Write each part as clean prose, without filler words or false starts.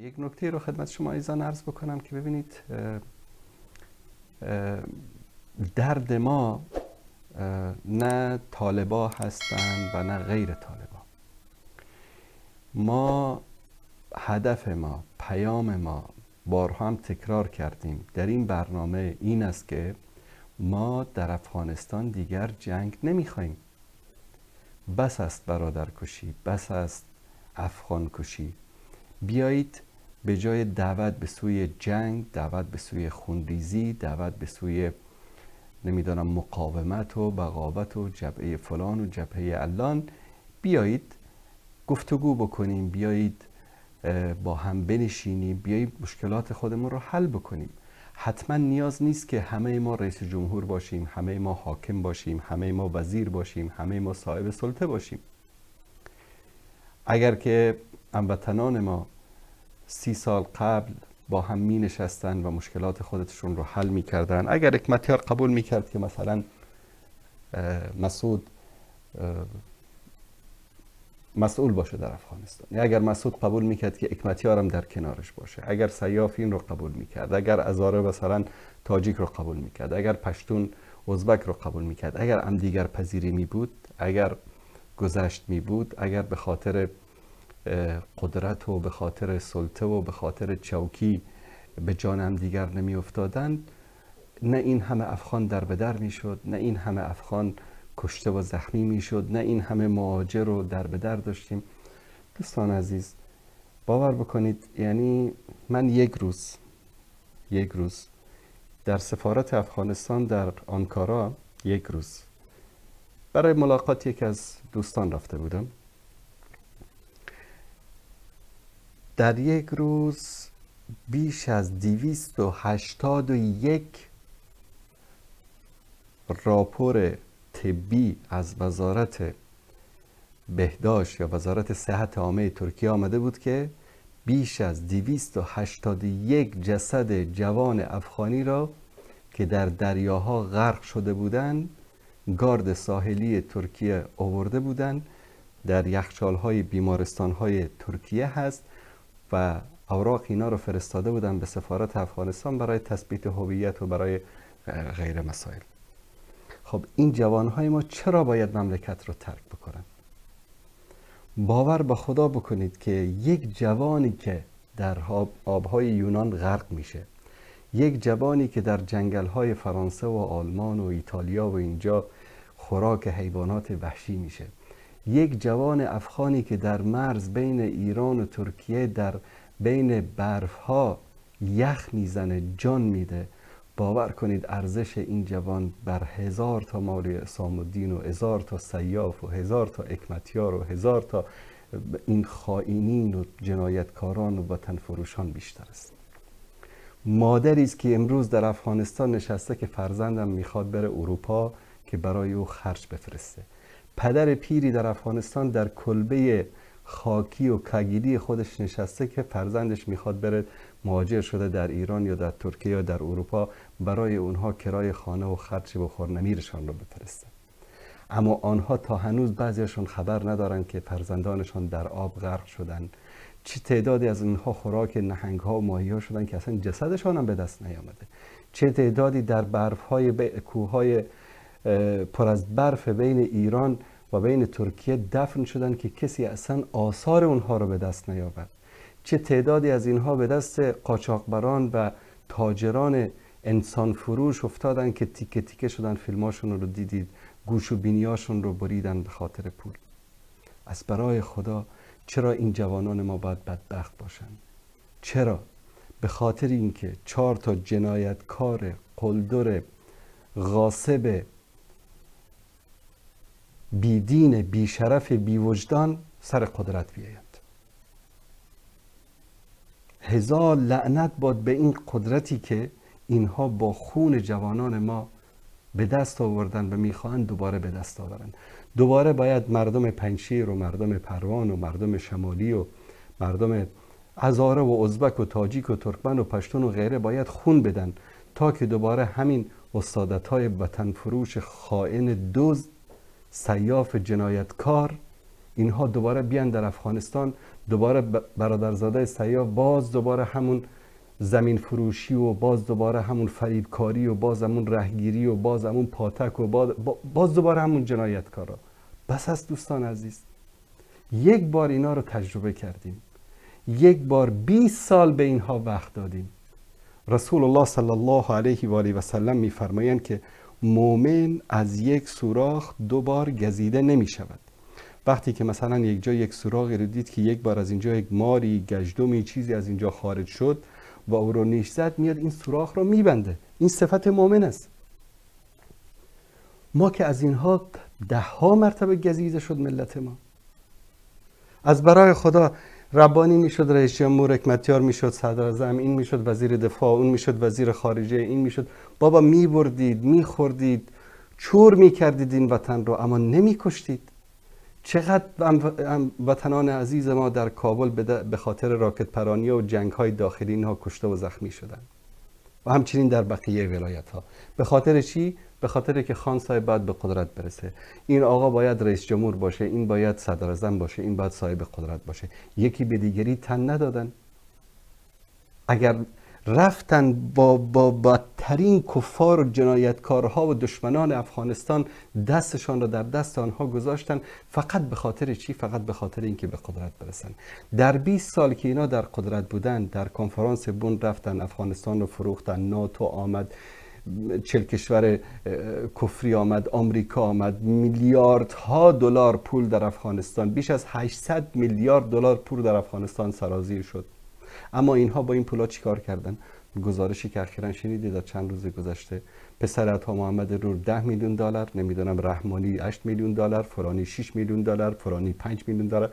یک نکته رو خدمت شما عزیزان عرض بکنم که ببینید درد ما نه طالبا هستند و نه غیر طالبا. ما هدف ما، پیام ما، بارها هم تکرار کردیم در این برنامه، این است که ما در افغانستان دیگر جنگ نمیخوایم. بس است برادرکشی، بس است افغان کشی. بیایید به جای دعوت به سوی جنگ، دعوت به سوی خونریزی، دعوت به سوی نمیدانم مقاومت و بغاوت و جبهه فلان و جبهه علان، بیایید گفتگو بکنیم، بیایید با هم بنشینیم، بیایید مشکلات خودمون رو حل بکنیم. حتما نیاز نیست که همه ما رئیس جمهور باشیم، همه ما حاکم باشیم، همه ما وزیر باشیم، همه ما صاحب سلطه باشیم. اگر که هموطنان ما 30 سال قبل با هم می نشستن و مشکلات خودشون رو حل می کردن، اگر حکمتیار قبول می کرد که مثلا مسعود مسئول باشه در افغانستان، یا اگر مسعود قبول میکرد که حکمتیار هم در کنارش باشه، اگر سیاف این رو قبول میکرد، اگر ازاره مثلا تاجیک رو قبول میکرد، اگر پشتون ازبک رو قبول میکرد، اگر هم دیگر پذیری میبود، اگر گذشت میبود، اگر به خاطر قدرت و به خاطر سلطه و به خاطر چوکی به جان هم دیگر نمیافتادند، نه این همه افغان در به در میشد، نه این همه افغان کشته و زخمی میشد، نه این همه مهاجر رو در به در داشتیم. دوستان عزیز باور بکنید، یعنی من یک روز در سفارت افغانستان در آنکارا، یک روز برای ملاقات یک از دوستان رفته بودم. در یک روز بیش از 281 راپور طبی از وزارت بهداشت یا وزارت صحت عامه ترکیه آمده بود که بیش از 281 جسد جوان افغانی را که در دریاها غرق شده بودند گارد ساحلی ترکیه آورده بودند، در یخچال‌های بیمارستان‌های ترکیه هست و اوراق اینا رو فرستاده بودن به سفارت افغانستان برای تثبیت هویت و برای غیر مسائل. خب این جوانهای ما چرا باید مملکت رو ترک بکنن؟ باور به خدا بکنید که یک جوانی که در آبهای یونان غرق میشه، یک جوانی که در جنگل‌های فرانسه و آلمان و ایتالیا و اینجا خوراک حیوانات وحشی میشه، یک جوان افغانی که در مرز بین ایران و ترکیه در بین برفها یخ میزنه، جان میده، باور کنید ارزش این جوان بر 1000 تا مولوی حسام الدین و 1000 تا سیاف و 1000 تا حکمتیار و 1000 تا این خائنین و جنایتکاران و وطن فروشان بیشتر است. مادری است که امروز در افغانستان نشسته که فرزندم میخواد بره اروپا که برای او خرج بفرسته. پدر پیری در افغانستان در کلبه خاکی و کگیلی خودش نشسته که فرزندش میخواد بره، مهاجر شده در ایران یا در ترکیه یا در اروپا، برای اونها کرای خانه و خرج بخور نمیرشان رو بفرسته. اما آنها تا هنوز بعضیشون خبر ندارن که فرزندانشان در آب غرق شدن. چه تعدادی از اینها خوراک نهنگ ها و ماهی ها شدن که اصلا جسدشان هم به دست نیامده. چه تعدادی در برف های کوه های پر از برف بین ایران و بین ترکیه دفن شدن که کسی اصلا آثار اونها رو به دست نیاورد. چه تعدادی از اینها به دست قاچاقبران و تاجران انسان فروش افتادن که تیکه تیکه شدن، فیلماشون رو دیدید، گوش و بینیاشون رو بریدن به خاطر پول. از برای خدا چرا این جوانان ما باید بدبخت باشن؟ چرا؟ به خاطر اینکه 4 تا جنایتکار قلدر غاصب بیدین بیشرف بیوجدان سر قدرت بیایند. هزار لعنت باد به این قدرتی که اینها با خون جوانان ما به دست آوردن و میخواهند دوباره به دست آورند. دوباره باید مردم پنجشیر و مردم پروان و مردم شمالی و مردم هزاره و ازبک و تاجیک و ترکمن و پشتون و غیره باید خون بدن تا که دوباره همین استادت‌های وطن فروش خائن دزد سیاف جنایتکار اینها دوباره بیان در افغانستان، دوباره برادرزاده سیاف باز دوباره همون زمین فروشی و باز دوباره همون فریبکاری و باز همون رهگیری و باز همون پاتک و باز دوباره همون جنایتکارا. بس است دوستان عزیز، یک بار اینا رو تجربه کردیم، یک بار 20 سال به اینها وقت دادیم. رسول الله صلی الله علیه و آله و سلم میفرمایند که مؤمن از یک سوراخ دو بار گزیده نمی شود. وقتی که مثلا یک جای یک سوراخی رو دید که یک بار از اینجا یک ماری، گژدمی، چیزی از اینجا خارج شد و او رو نیش زد، میاد این سوراخ رو میبنده. این صفت مؤمن است. ما که از اینها ده ها مرتبه گزیده شد ملت ما. از برای خدا ربانی میشد رئیس جمهور، حکمتیار میشد صدر اعظم، این میشد وزیر دفاع، اون میشد وزیر خارجه، این میشد. بابا میبردید، میخوردید، چور میکردید این وطن رو، اما نمیکشتید. چقدر وطنان عزیز ما در کابل به خاطر راکت پرانی و جنگ های داخلی اینها کشته و زخمی شدن و همچنین در بقیه ولایت ها. به خاطر چی؟ به خاطر که خان صاحب باید به قدرت برسه، این آقا باید رئیس جمهور باشه، این باید صدر اعظم باشه، این باید صاحب قدرت باشه. یکی به دیگری تن ندادن. اگر رفتن با بدترین کفار و جنایتکارها و دشمنان افغانستان دستشان را در دست آنها گذاشتن، فقط به خاطر چی؟ فقط به خاطر اینکه به قدرت برسن. در 20 سال که اینا در قدرت بودن، در کنفرانس بن رفتن افغانستان رو فروختن، ناتو آمد، 40 کشور کفری آمد، آمریکا آمد، میلیاردها دلار پول در افغانستان، بیش از 800 میلیارد دلار پول در افغانستان سرازیر شد. اما اینها با این پولا چیکار کردن؟ گزارشی که اخیراً شنیدید در چند روز گذشته، پسر عطا محمد نور 10 میلیون دلار، نمیدونم رحمانی 8 میلیون دلار، فلانی 6 میلیون دلار، فلانی 5 میلیون دلار.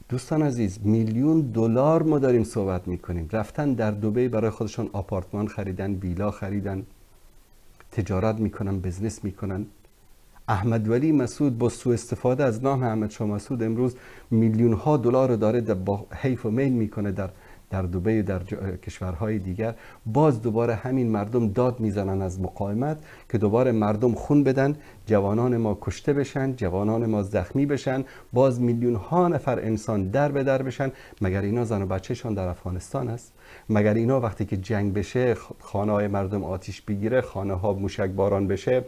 دوستان عزیز، میلیون دلار ما داریم صحبت میکنیم. رفتن در دبی برای خودشان آپارتمان خریدن، ویلا خریدن، تجارت میکنن، business میکنن. احمد ولی مسعود با سوء استفاده از نام احمد شاه مسعود امروز میلیون ها دلار رو داره با حیف و میل میکنه در دبی و در کشورهای دیگر. باز دوباره همین مردم داد میزنن از مقاومت که دوباره مردم خون بدن، جوانان ما کشته بشن، جوانان ما زخمی بشن، باز میلیون ها نفر انسان در به در بشن. مگر اینا زن و بچهشان در افغانستان است؟ مگر اینا وقتی که جنگ بشه، خانه های مردم آتیش بگیره، خانه ها موشک باران بشه،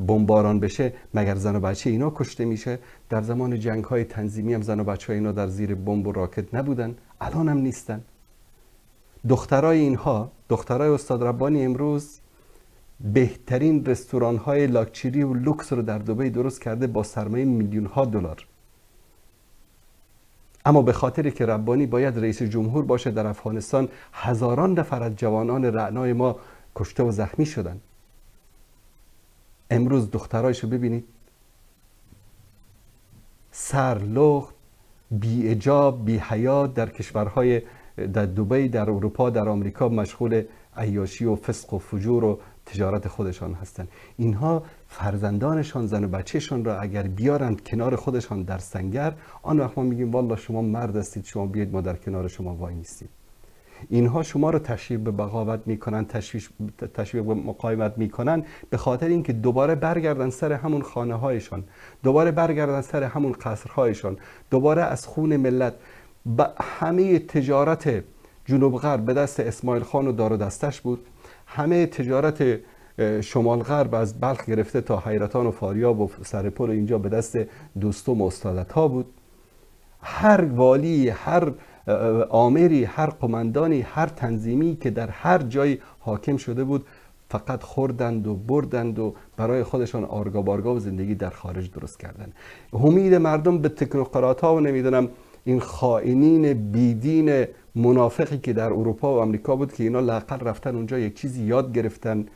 بمباران بشه، مگر زن و بچه اینا کشته میشه؟ در زمان جنگ های تنظیمی هم زن و بچه اینا در زیر بمب و راکت نبودن، الان هم نیستن. دخترای اینها، دخترای استاد ربانی امروز بهترین رستوران های لاکچری و لوکس رو در دبی درست کرده با سرمایه میلیون ها دلار. اما به خاطر که ربانی باید رئیس جمهور باشه در افغانستان، هزاران نفر از جوانان رعنای ما کشته و زخمی شدن. امروز دخترایشو ببینید، سر لخت، بی حجاب، بی حیا، در کشورهای در دبی، در اروپا، در آمریکا مشغول عیاشی و فسق و فجور و تجارت خودشان هستند. اینها فرزندانشان، زن و بچهشان را اگر بیارند کنار خودشان در سنگر، آن وقت ما میگیم والله شما مرد هستید، شما بیاید ما در کنار شما وای نیستیم. اینها شما رو تشویق به بغاوت میکنن، تشویق به مقاومت میکنن، به خاطر اینکه دوباره برگردن سر همون خانه هایشان، دوباره برگردن سر همون قصرهایشان، دوباره از خون ملت. همه تجارت جنوب غرب به دست اسماعیل خان و دار و دستش بود، همه تجارت شمال غرب از بلخ گرفته تا حیرتان و فاریاب و سرپل اینجا به دست دوستم و استادت ها بود. هر والی، هر آمری، هر قماندانی، هر تنظیمی که در هر جای حاکم شده بود، فقط خوردند و بردند و برای خودشان آرگا بارگا و زندگی در خارج درست کردند. امید مردم به تکنوکرات ها و نمیدونم این خائنین بیدین منافقی که در اروپا و آمریکا بود که اینا لااقل رفتن اونجا یک چیزی یاد گرفتن،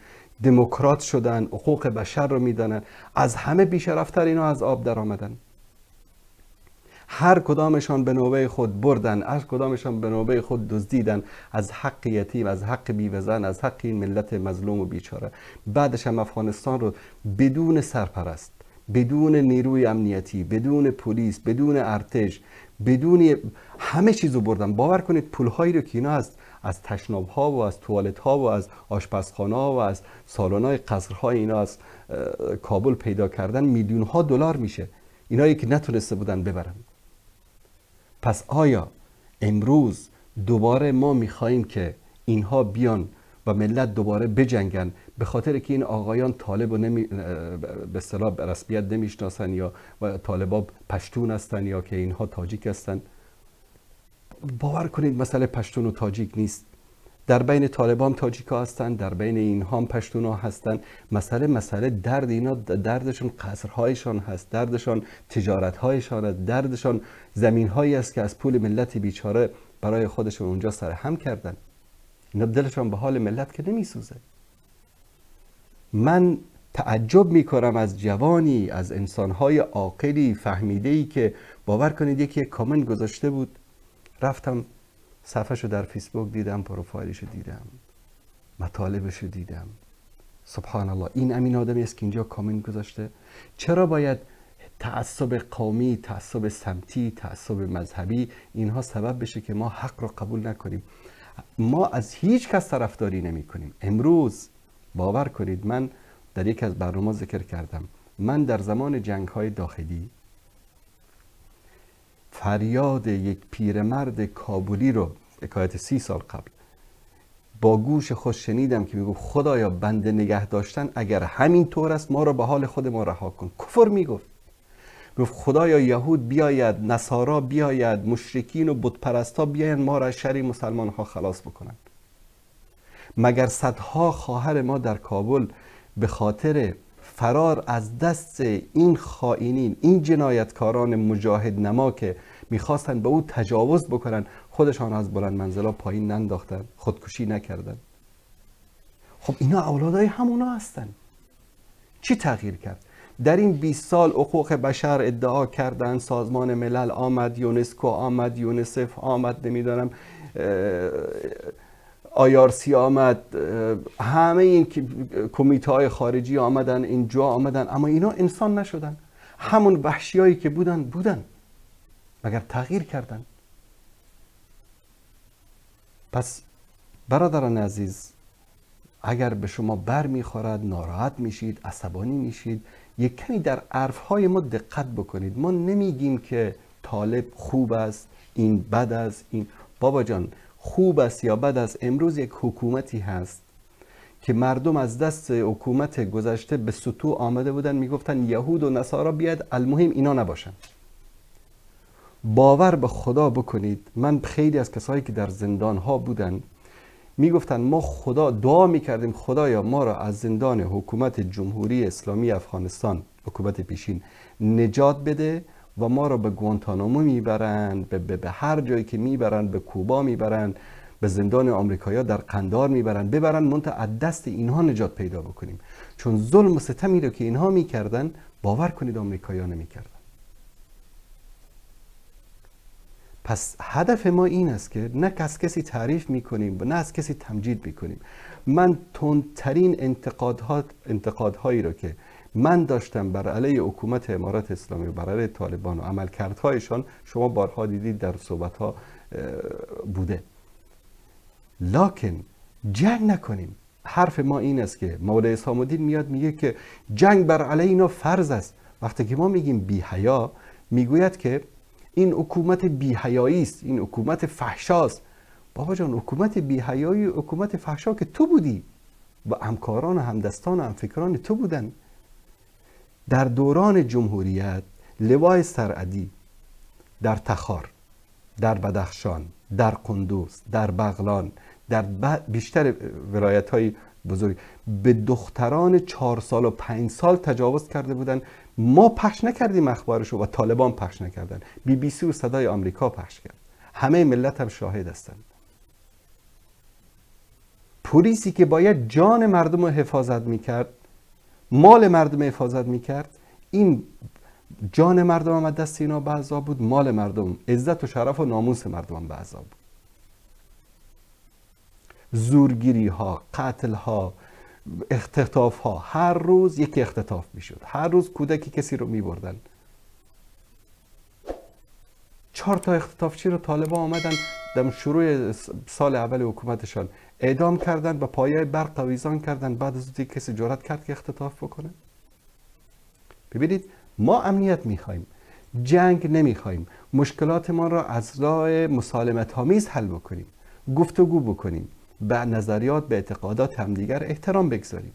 دموکرات شدن، حقوق بشر رو میدانن، از همه بیشرفتر اینا از آب در آمدن. هر کدامشان به نوبه خود بردن، هر کدامشان به نوبه خود دزدیدن، از حق یتیم، از حق بیوزن، از حق این ملت مظلوم و بیچاره. بعدش هم افغانستان رو بدون سرپرست، بدون نیروی امنیتی، بدون پلیس، بدون ارتش، بدون همه چیزو بردن. باور کنید پولهایی رو که اینا از تشناب ها و از توالت ها و از آشپزخانه ها و از سالن های قصرهای اینا از کابل پیدا کردن، میلیون ها دلار میشه. اینایی که نتونسته بودن ببرن. پس آیا امروز دوباره ما میخواییم که اینها بیان و ملت دوباره بجنگن به خاطر که این آقایان طالب رو به اصطلاح رسمیت نمیشناسن یا طالبا پشتون هستن یا که اینها تاجیک هستن؟ باور کنید مسئله پشتون و تاجیک نیست. در بین طالبان تاجیک ها هستن، در بین اینها هم پشتون ها هستن. مسئله درد اینا، دردشون قصرهایشان هست، دردشان تجارتهایشان هست، دردشان زمین هایی است که از پول ملت بیچاره برای خودشون اونجا سرهم کردن. اینا دلشان به حال ملت که نمیسوزه. من تعجب میکنم از جوانی، از انسانهای عاقلی فهمیده‌ای که باور کنید یکی کامنت گذاشته بود، رفتم صفحه‌شو در فیسبوک دیدم، پروفایلشو دیدم، مطالبشو دیدم. سبحان الله، این امین آدمی است که اینجا کامنت گذاشته. چرا باید تعصب قومی، تعصب سمتی، تعصب مذهبی اینها سبب بشه که ما حق رو قبول نکنیم؟ ما از هیچ کس طرفداری نمی کنیم. امروز باور کنید من در یک از برنامه ذکر کردم، من در زمان جنگ های داخلی فریاد یک پیرمرد کابلی رو، حکایت 30 سال قبل، با گوش خود شنیدم که میگفت خدایا بنده نگه داشتن اگر همین طور است ما رو به حال خود ما رها کن. کفر میگفت، میگفت خدایا یهود بیاید، نصارا بیاید، مشرکین و بتپرستا بیاین ما را از شر مسلمان ها خلاص بکنند. مگر صدها خواهر ما در کابل به خاطر فرار از دست این خائنین، این جنایتکاران مجاهد نما که میخواستن به او تجاوز بکنن، خودشان از بلند منزلا پایین ننداختن، خودکشی نکردن؟ خب اینا اولادای همونا هستن. چی تغییر کرد؟ در این 20 سال حقوق بشر ادعا کردن، سازمان ملل آمد، یونسکو آمد، یونیسف آمد، نمیدانم IRC آمد، همه این کمیته های خارجی آمدن، اینجا آمدن، اما اینا انسان نشدن. همون وحشیایی که بودن بودن، مگر تغییر کردن؟ پس برادران عزیز، اگر به شما بر میخورد، ناراحت میشید، عصبانی میشید، یک کمی در حرفهای ما دقت بکنید. ما نمیگیم که طالب خوب است، این بد است، این بابا جان خوب است یا بد است. امروز یک حکومتی هست که مردم از دست حکومت گذشته به سطوح آمده بودن، میگفتن یهود و نصارا بیاد، المهم اینا نباشن. باور به خدا بکنید، من خیلی از کسایی که در زندان ها بودن میگفتن ما خدا دعا میکردیم خدایا ما را از زندان حکومت جمهوری اسلامی افغانستان، حکومت پیشین، نجات بده و ما را به گوانتانامو میبرند، به هر جایی که میبرند، به کوبا میبرند، به زندان آمریکایا در قندار میبرند، ببرند منتها از دست اینها نجات پیدا بکنیم. چون ظلم و ستمی رو که اینها میکردن، باور کنید آمریکایا نمیکردن. پس هدف ما این است که نه از کسی تعریف میکنیم و نه از کسی تمجید میکنیم. من تندترین انتقادهایی رو که من داشتم بر علیه حکومت امارت اسلامی و بر علیه طالبان و عملکردهایشان، شما بارها دیدید در صحبتها بوده. لکن جنگ نکنیم. حرف ما این است که مولوی حسام الدین میاد میگه که جنگ بر علیه اینا فرض است. وقتی که ما میگیم بی حیا، میگوید که این حکومت بی حیایی است، این حکومت فحشاست. بابا جان، حکومت بی حیایی، حکومت فحشا که تو بودی و همکاران و همدستان و همفکران تو بودن. در دوران جمهوریت لوای سرعدی در تخار، در بدخشان، در قندوز، در بغلان، در بیشتر ولایت های بزرگ به دختران 4 سال و 5 سال تجاوز کرده بودن. ما پخش نکردیم اخبارشو و طالبان پخش نکردن، BBC و صدای آمریکا پخش کرد، همه ملت هم شاهد هستند. پلیسی که باید جان مردم رو حفاظت میکرد، مال مردم حفاظت میکرد، این جان مردم هم از دست اینا به عذاب بود، مال مردم، عزت و شرف و ناموس مردم هم به عذاب بود. زورگیری ها، قتل ها، اختطاف ها، هر روز یکی اختطاف میشد، هر روز کودکی کسی رو میبردن. 4 تا اختطافچی رو طالبان آمدن در شروع سال اول حکومتشان اعدام کردن و پایه برق آویزان کردن. بعد از اون کسی جرأت کرد که اختطاف بکنه؟ ببینید، ما امنیت میخوایم. جنگ نمیخواهیم، مشکلات ما را از راه مسالمت آمیز حل بکنیم، گفتگو بکنیم، به نظریات، به اعتقادات همدیگر احترام بگذاریم.